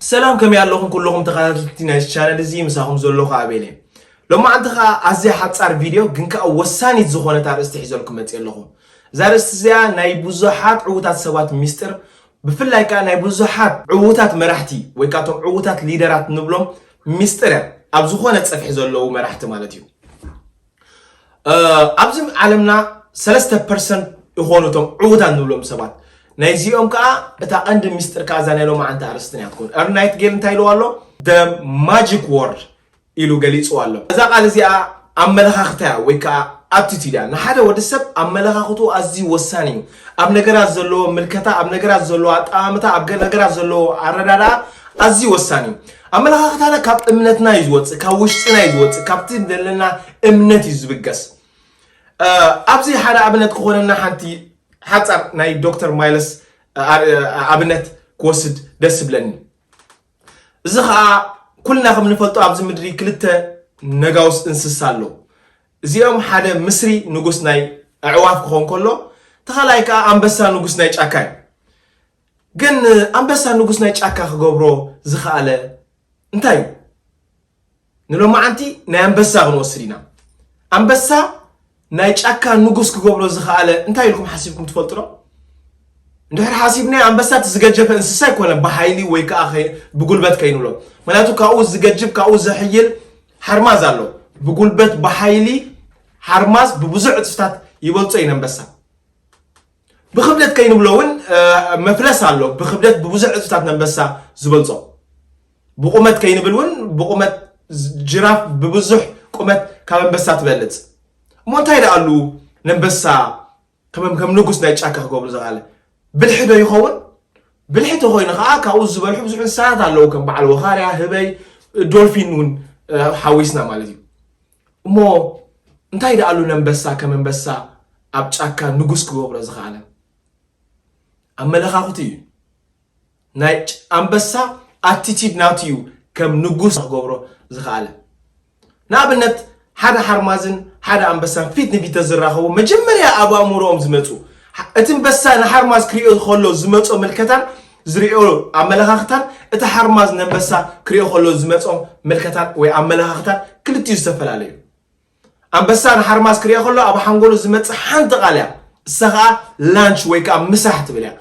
ሰላም፣ ከመይ ኣለኹም ኩለኹም ተኸታተልቲ ናይ ቻነል እዚ? ምሳኹም ዘለኹ ኣቤል እየ። ሎማዓንቲ ኸዓ ኣዝያ ሓጻር ቪድዮ ግን ከኣ ወሳኒት ዝኾነት ኣርእስቲ ሒዘልኩም መጽየ ኣለኹ። እዛ ኣርእስቲ እዚኣ ናይ ብዙሓት ዕዉታት ሰባት ሚስጥር፣ ብፍላይ ከኣ ናይ ብዙሓት ዕዉታት መራሕቲ ወይ ከኣ እቶም ዕዉታት ሊደራት ንብሎም ሚስጥር እያ፣ ኣብ ዝኾነ ጸፍሒ ዘለዉ መራሕቲ ማለት እዩ። ኣብዚ ዓለምና ሰለስተ ፐርሰንት ይኾኑ እቶም ዕዉታት ንብሎም ሰባት። ናይዚኦም ከዓ እታ ቀንዲ ሚስጥር ከዓ እዛ ናይ ሎማዓንቲ ኣርእስትና እያ ትኮን። እርናይት ጌል እንታይ ኢልዋ ኣሎ? The magic word ኢሉ ገሊፅዋ ኣሎ። እዛ ቃል እዚኣ ኣመለኻኽታ እያ ወይ ከዓ ኣቲቲድ እያ። ንሓደ ወዲ ሰብ ኣመለኻኽቱ ኣዝዩ ወሳኒ እዩ። ኣብ ነገራት ዘለዎ ምልከታ፣ ኣብ ነገራት ዘለዎ ኣጠማምታ፣ ኣብ ነገራት ዘለዎ ኣረዳድኣ ኣዝዩ ወሳኒ እዩ። ኣመለኻኽታና ካብ እምነትና እዩ ዝወፅእ፣ ካብ ውሽጥና እዩ ዝወፅእ፣ ካብቲ ዘለና እምነት እዩ ዝብገስ። ኣብዚ ሓደ ኣብነት ክኾነና ሓንቲ ሓፃር ናይ ዶክተር ማይለስ ኣብነት ክወስድ ደስ ይብለኒ። እዚ ከዓ ኩልና ከም ንፈልጦ ኣብዚ ምድሪ ክልተ ነጋውስ እንስሳ ኣሎ። እዚኦም ሓደ ምስሪ ንጉስ ናይ ኣዕዋፍ ክኾን ከሎ፣ ተኻላይ ከዓ ኣንበሳ ንጉስ ናይ ጫካ እዩ። ግን ኣንበሳ ንጉስ ናይ ጫካ ክገብሮ ዝኸኣለ እንታይ እዩ? ንሎማዓንቲ ናይ ኣንበሳ ክንወስድ ኢና። ኣንበሳ ናይ ጫካ ንጉስ ክገብሮ ዝኸኣለ እንታይ ኢልኩም ሓሲብኩም ትፈልጡ ዶ? እንድሕር ሓሲብናዮ ኣንበሳ እቲ ዝገጀፈ እንስሳ ኣይኮነን ብሓይሊ ወይ ከዓ ብጉልበት ከይንብሎ። ምክንያቱ ካብኡ ዝገጅፍ ካብኡ ዘሕይል ሓርማዝ ኣሎ። ብጉልበት ብሓይሊ ሓርማዝ ብብዙሕ ዕፅፍታት ይበልፆ እዩ ነንበሳ። ብክብደት ከይንብሎ እውን መፍለስ ኣሎ። ብክብደት ብብዙሕ ዕፅፍታት ነንበሳ ዝበልፆ። ብቁመት ከይንብል እውን ብቁመት ጅራፍ ብብዙሕ ቁመት ካብ ኣንበሳ ትበልፅ። እሞ እንታይ ደኣሉ ነንበሳ ከም ከም ንጉስ ናይ ጫካ ክገብሩ ዝኸኣለ ብልሒ ዶ ይኸውን? ብልሒ ተኮይኑ ከዓ ካብኡ ዝበልሑ ብዙሕ እንስሳታት ኣለዉ፣ ከም በዓል ወኻርያ፣ ህበይ፣ ዶልፊን እውን ሓዊስና ማለት እዩ። እሞ እንታይ ደኣሉ ነንበሳ ከም ኣንበሳ ኣብ ጫካ ንጉስ ክገብሮ ዝኸኣለ? ኣመለኻኽቱ እዩ። ናይ ኣንበሳ ኣቲቲድ ናቱ እዩ ከም ንጉስ ክገብሮ ዝኸኣለ። ንኣብነት ሓደ ሓርማዝን ሓደ ኣንበሳን ፊት ንፊት ተዝራኸቡ መጀመርያ ኣብ ኣእምሮኦም ዝመፁ እቲ ኣንበሳ ንሓርማዝ ክሪኦ ከሎ ዝመፆ ምልከታን ዝሪኦ ኣመለኻኽታን እቲ ሓርማዝ ነንበሳ ክሪኦ ከሎ ዝመፆ ምልከታን ወይ ኣመለኻኽታን ክልቲኡ ዝተፈላለዩ። ኣንበሳ ንሓርማዝ ክሪኦ ከሎ ኣብ ሓንጎሉ ዝመፅእ ሓንቲ ቃል እያ። እሳ ከዓ ላንች ወይ ከዓ ምሳሕ ትብል እያ።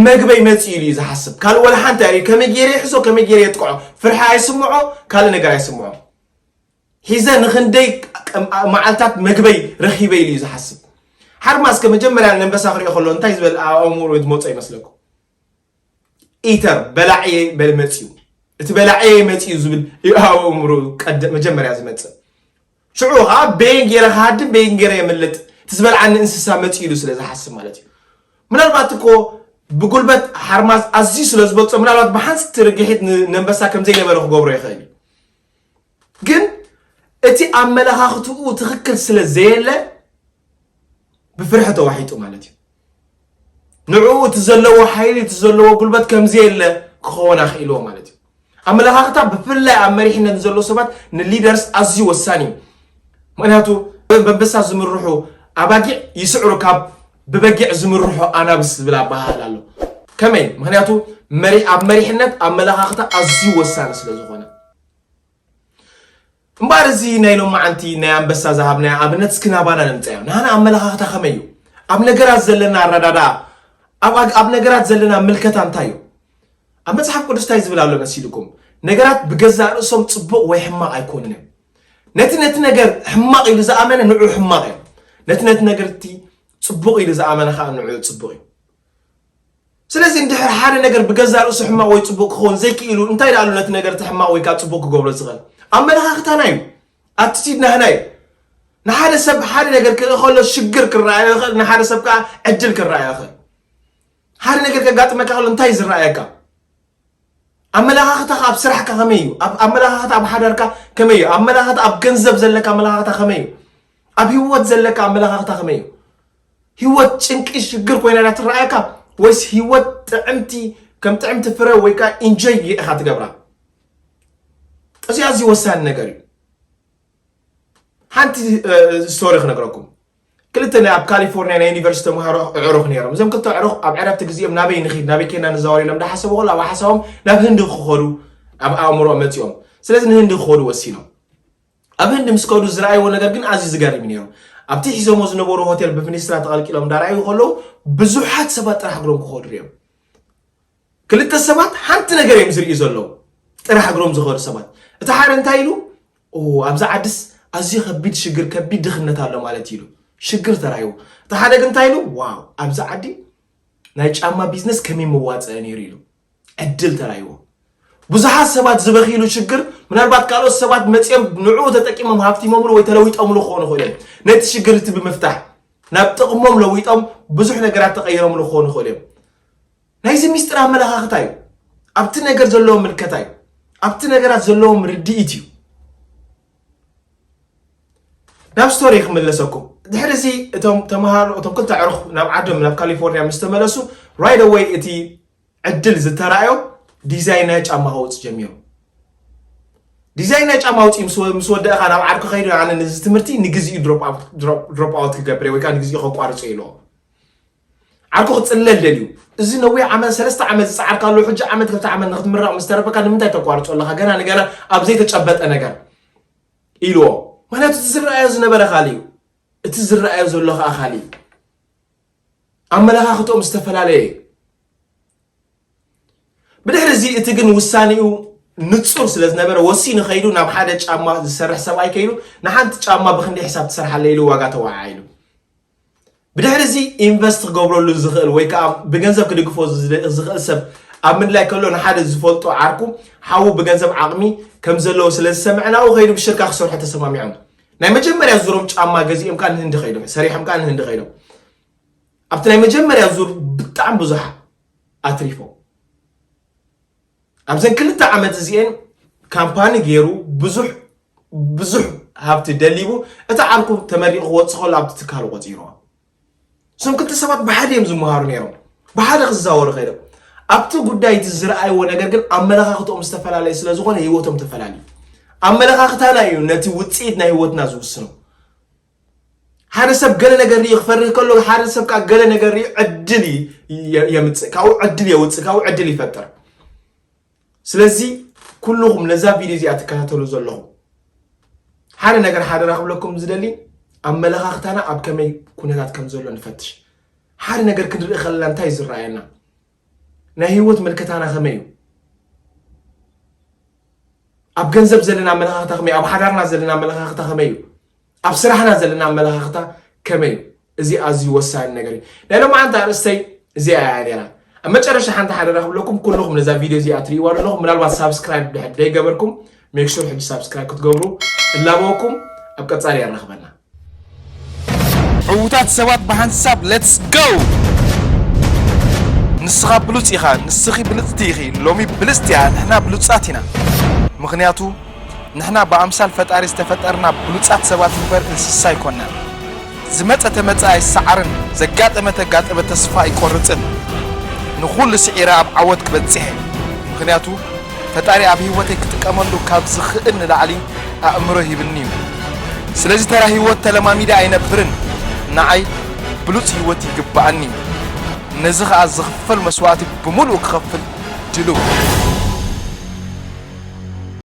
መግበይ መፂኡ ኢሉ እዩ ዝሓስብ። ካልእ ወላ ሓንቲ ኣይ ከመይ ገይረ ይሕዞ ከመይ ገይረ የጥቅዖ ፍርሒ ኣይስምዖ። ካልእ ነገር ኣይስምዖ። ሒዘ ንክንደይ መዓልታት መግበይ ረኺበ ኢሉ እዩ ዝሓስብ። ሓርማዝ ከ መጀመርያ ነንበሳ ክሪኦ ከሎ እንታይ ዝበል ኣእምሮ ዝመፆ ይመስለኩም? ኢተር በላዕየ በል መፅዩ። እቲ በላዕየ መፅዩ ዝብል እዩ ኣብ ኣእምሮ ቀደ መጀመርያ ዝመፅእ። ሽዑ ከዓ በየን ገይረ ክሃድም በየን ገይረ የምልጥ እቲ ዝበልዓኒ እንስሳ መፅዩ ኢሉ ስለ ዝሓስብ ማለት እዩ። ምናልባት እኮ ብጉልበት ሓርማዝ ኣዝዩ ስለ ዝበልፆ ምናልባት ብሓንስቲ ርግሒት ነንበሳ ከም ዘይነበረ ክገብሮ ይኽእል እዩ። ግን እቲ ኣመለኻኽትኡ ትኽክል ስለ ዘየለ ብፍርሒ ተዋሒጡ ማለት እዩ። ንዕኡ እቲ ዘለዎ ሓይሊ እቲ ዘለዎ ጉልበት ከምዘየለ ክኸውን ኣኽኢልዎ ማለት እዩ። ኣመለኻኽታ ብፍላይ ኣብ መሪሕነት ንዘለዉ ሰባት ንሊደርስ ኣዝዩ ወሳኒ እዩ። ምክንያቱ በንበሳ ዝምርሑ ኣባጊዕ ይስዕሩ ካብ ብበጊዕ ዝምርሑ ኣናብስ ዝብል ኣበሃህላ ኣሎ። ከመይ? ምክንያቱ መሪ ኣብ መሪሕነት ኣመለኻኽታ ኣዝዩ ወሳኒ ስለ ዝኾነ። እምበኣር እዚ ናይ ሎማዓንቲ ናይ ኣንበሳ ዝሃብናዮ ኣብነት እስኪ ናባና ነምፀዮ። ናህና ኣመለኻኽታ ከመይ እዩ? ኣብ ነገራት ዘለና ኣረዳድኣ፣ ኣብ ኣግ- ኣብ ነገራት ዘለና ምልከታ እንታይ እዩ? ኣብ መፅሓፍ ቅዱስ እንታይ ዝብል ኣሎ መሲልኩም? ነገራት ብገዛእ ርእሶም ፅቡቕ ወይ ሕማቕ ኣይኮኑን እዮም። ነቲ ነቲ ነገር ሕማቕ ኢሉ ዝኣመነ ንዑ ሕማቕ እዮም። ነቲ ነቲ ነገር እቲ ፅቡቕ ኢሉ ዝኣመነ ከዓ ንዑ ፅቡቕ እዩ። ስለዚ እንድሕር ሓደ ነገር ብገዛእ ርእሱ ሕማቕ ወይ ፅቡቕ ክኸውን ዘይክኢሉ እንታይ ደኣሉ ነቲ ነገር እቲ ሕማቕ ወይ ከዓ ፅቡቕ ክገብሮ ዝኽእል? ኣመለኻኽታና እዩ። ኣቲቲድ ናህና እዩ። ንሓደ ሰብ ሓደ ነገር ክርኢ ከሎ ሽግር ክረኣዮ ይኽእል፣ ንሓደ ሰብ ከዓ ዕድል ክረኣዮ ይኽእል። ሓደ ነገር ከጋጥመካ ከሎ እንታይ እዩ ዝረኣየካ? ኣመለኻኽታኻ ኣብ ስራሕካ ከመይ እዩ? ኣብ ኣመለኻኽታ ኣብ ሓዳርካ ከመይ እዩ? ኣመለኻኽታ ኣብ ገንዘብ ዘለካ ኣመለኻኽታ ከመይ እዩ? ኣብ ህይወት ዘለካ ኣመለኻኽታ ከመይ እዩ? ህይወት ጭንቂ ሽግር ኮይና ዳ ትረኣየካ ወይስ ህይወት ጥዕምቲ ከም ጥዕምቲ ፍረ ወይ ከዓ ኢንጆይ ኢኻ ትገብራ? እዚ ኣዝዩ ወሳኒ ነገር እዩ። ሓንቲ ስቶሪ ክነግረኩም። ክልተ ናይ ኣብ ካሊፎርኒያ ናይ ዩኒቨርሲቲ ተምሃሮ ኣዕሩኽ ነይሮም። እዞም ክልተ ኣዕሩኽ ኣብ ዕረፍቲ ግዜኦም ናበይ ንኺድ፣ ናበይ ኬና ንዛወር ኢሎም እንዳሓሰቡ ከለዉ፣ ኣብ ሓሳቦም ናብ ህንዲ ክኸዱ ኣብ ኣእምሮኦም መጺኦም። ስለዚ ንህንዲ ክኸዱ ወሲኖም። ኣብ ህንዲ ምስ ከዱ ዝረኣይዎ ነገር ግን ኣዝዩ ዝገርም እዩ ነይሩ። ኣብቲ ሒዞሞ ዝነበሩ ሆቴል ብሚኒስትራ ተቐልቂሎም እንዳረኣዩ ከለዉ፣ ብዙሓት ሰባት ጥራሕ እግሮም ክኸዱ ርኦም። ክልተ ሰባት ሓንቲ ነገር እዮም ዝርእዩ ዘለዉ፣ ጥራሕ እግሮም ዝኸዱ ሰባት። እቲ ሓደ እንታይ ኢሉ? "ኦ፣ ኣብዛ ዓድስ ኣዝዩ ከቢድ ሽግር፣ ከቢድ ድኽነት ኣሎ ማለት እዩ" ኢሉ። ሽግር ተራእይዎ። እቲ ሓደ ግን እንታይ ኢሉ? "ዋው፣ ኣብዛ ዓዲ ናይ ጫማ ቢዝነስ ከመይ መዋጸአ ነይሩ" ኢሉ። ዕድል ተራእይዎ። ብዙሓት ሰባት ዝበኺሉ ሽግር፣ ምናልባት ካልኦት ሰባት መጺኦም ንዕኡ ተጠቂሞም ሃብቲሞምሉ ወይ ተለዊጦምሉ ክኾኑ ይኽእሉ እዮም። ነቲ ሽግር እቲ ብምፍታሕ ናብ ጥቕሞም ለዊጦም ብዙሕ ነገራት ተቐይሮምሉ ክኾኑ ይኽእሉ እዮም። ናይዚ ሚስጥር ኣመለኻኽታ እዩ። ኣብቲ ነገር ዘለዎም ምልከታ እዩ። ኣብቲ ነገራት ዘለዎም ርድኢት እዩ። ናብ ስቶሪ ክምለሰኩም። ድሕሪ እዚ እቶም ተምሃሮ፣ እቶም ክልተ ኣዕሩኽ ናብ ዓዶም፣ ናብ ካሊፎርኒያ ምስ ተመለሱ፣ right away እቲ ዕድል ዝተራእዮም ዲዛይን ናይ ጫማ ከውጽእ ጀሚሩ። ዲዛይን ናይ ጫማ ኣውጺኡ ምስ ወ-፣ ምስ ወደእኻ ናብ ዓርኩ ከይዱ፣ ኣነ ነዚ ትምህርቲ ንግዚኡ ድሮፕ ኣውት፣ ድሮፕ፣ ድሮፕ ኣውት ክገብር እየ ወይ ከዓ ንግዚኡ ከቋርጾ ኢልዎ። ዓርኩ ክጽለል ደልዩ። እዚ ነዊሕ ዓመት፣ ሰለስተ ዓመት ዝጸዓርካሉ፣ ሕጂ ዓመት ክልተ ዓመት ንክትምረቕ ምስ ተረፈካ ንምንታይ ተቋርጾ ኣለኻ? ገና ንገና ኣብ ዘይተጨበጠ ነገር ኢልዎ። ማለት እቲ ዝረኣዮ ዝነበረ ካልእ እዩ። እቲ ዝረኣዮ ዘሎ ከኣ ካልእ እዩ። ኣመለኻኽትኦም ዝተፈላለየ እዩ። ብድሕሪ እዚ እቲ ግን ውሳኔኡ ንጹር ስለ ዝነበረ ወሲኑ ከይዱ ናብ ሓደ ጫማ ዝሰርሕ ሰብኣይ ከይዱ ንሓንቲ ጫማ ብክንደይ ሕሳብ ትሰርሓለይ ኢሉ ዋጋ ተወዓዓ ኢሉ። ብድሕሪ እዚ ኢንቨስት ክገብረሉ ዝኽእል ወይ ከዓ ብገንዘብ ክድግፎ ዝደ-፣ ዝኽእል ሰብ ኣብ ምድላይ ከሎ ንሓደ ዝፈልጦ ዓርኩ ሓዉ ብገንዘብ ዓቕሚ ከም ዘለዎ ስለ ዝሰምዐ ናብኡ ከይዱ ብሽርካ ክሰርሑ ተሰማሚዖም። ናይ መጀመርያ ዙሮም ጫማ ገዚኦም ከዓ ንህንዲ ከይዶም፣ ሰሪሖም ከዓ ንህንዲ ከይዶም። ኣብቲ ናይ መጀመርያ ዙር ብጣዕሚ ብዙሕ ኣትሪፎም። ኣብዘን ክልተ ዓመት እዚኤን ካምፓኒ ገይሩ ብዙሕ፣ ብዙሕ ሃብቲ ደሊቡ እቲ ዓርኩ ተመሪቑ ክወፅእ ከሎ ኣብቲ ትካል ቆፂርዎ። እዞም ክልተ ሰባት ብሓደ እዮም ዝመሃሩ ነይሮም። ብሓደ ክዛወሩ ከይዶም። ኣብቲ ጉዳይ እቲ ዝረኣይዎ ነገር ግን ኣመለኻኽትኦም ዝተፈላለየ ስለ ዝኾነ ህይወቶም ተፈላለዩ። ኣመለኻኽታና እዩ ነቲ ውፅኢት ናይ ህይወትና ዝውስኖ። ሓደ ሰብ ገለ ነገር ሪኡ ክፈርህ ከሎ፣ ሓደ ሰብ ከዓ ገለ ነገር ሪኡ ዕድል ይ-፣ የ-፣ የምጽእ፣ ካብኡ ዕድል የውጽእ፣ ካብኡ ዕድል ይፈጥር። ስለዚ ኩልኹም ነዛ ቪድዮ እዚኣ ትከታተሉ ዘለኹም፣ ሓደ ነገር ሓደራ ክብለኩም ዝደሊ፣ ኣመለኻኽታና ኣብ ከመይ ኩነታት ከም ዘሎ ንፈትሽ። ሓደ ነገር ክንርኢ ከለና እንታይ እዩ ዝረኣየና? ናይ ህይወት ምልከታና ከመይ እዩ? ኣብ ገንዘብ ዘለና ኣመለኻኽታ ከመይ እዩ? ኣብ ሓዳርና ዘለና ኣመለኻኽታ ከመይ እዩ? ኣብ ስራሕና ዘለና ኣመለኻኽታ ከመይ እዩ? እዚ ኣዝዩ ወሳኒ ነገር እዩ። ናይ ሎማዓንቲ ኣርእስተይ እዚኣ እያ ነይራ። ኣብ መጨረሻ ሓንቲ ሓደራ ክብለኩም፣ ኩልኹም ነዛ ቪድዮ እዚኣ ትርእይዋ ዘለኹም፣ ምናልባት ሳብስክራይብ ድሕር ዘይገበርኩም፣ ሜክ ሹር ሕጂ ሳብስክራይብ ክትገብሩ እላበወኩም። ኣብ ቀጻሊ የራኽበና። ዕዉታት ሰባት ብሓንሳብ፣ let's go! ንስኻ ብሉጽ ኢኻ፣ ንስኺ ብልጽቲ ኢኺ፣ ሎሚ ብልጽቲ እያ፣ ንሕና ብሉጻት ኢና። ምኽንያቱ ንሕና ብኣምሳል ፈጣሪ ዝተፈጠርና ብሉጻት ሰባት እምበር እንስሳ ኣይኮናን። ዝመጸ ተመጸ ኣይሰዓርን፣ ዘጋጠመ ተጋጠመ ተስፋ ኣይቆርጽን። ንኹሉ ስዒረ ኣብ ዓወት ክበጽሕ እየ። ምኽንያቱ ፈጣሪ ኣብ ህይወተይ ክጥቀመሉ ካብ ዝኽእል ንላዕሊ ኣእምሮ ሂብኒ እዩ። ስለዚ ተራ ህይወት ተለማሚደ ኣይነብርን። ንዓይ ብሉጽ ህይወት ይግብኣኒ እዩ። ነዚ ኸኣ ዝኽፈል መስዋእቲ ብምሉኡ ክኸፍል ድሉው።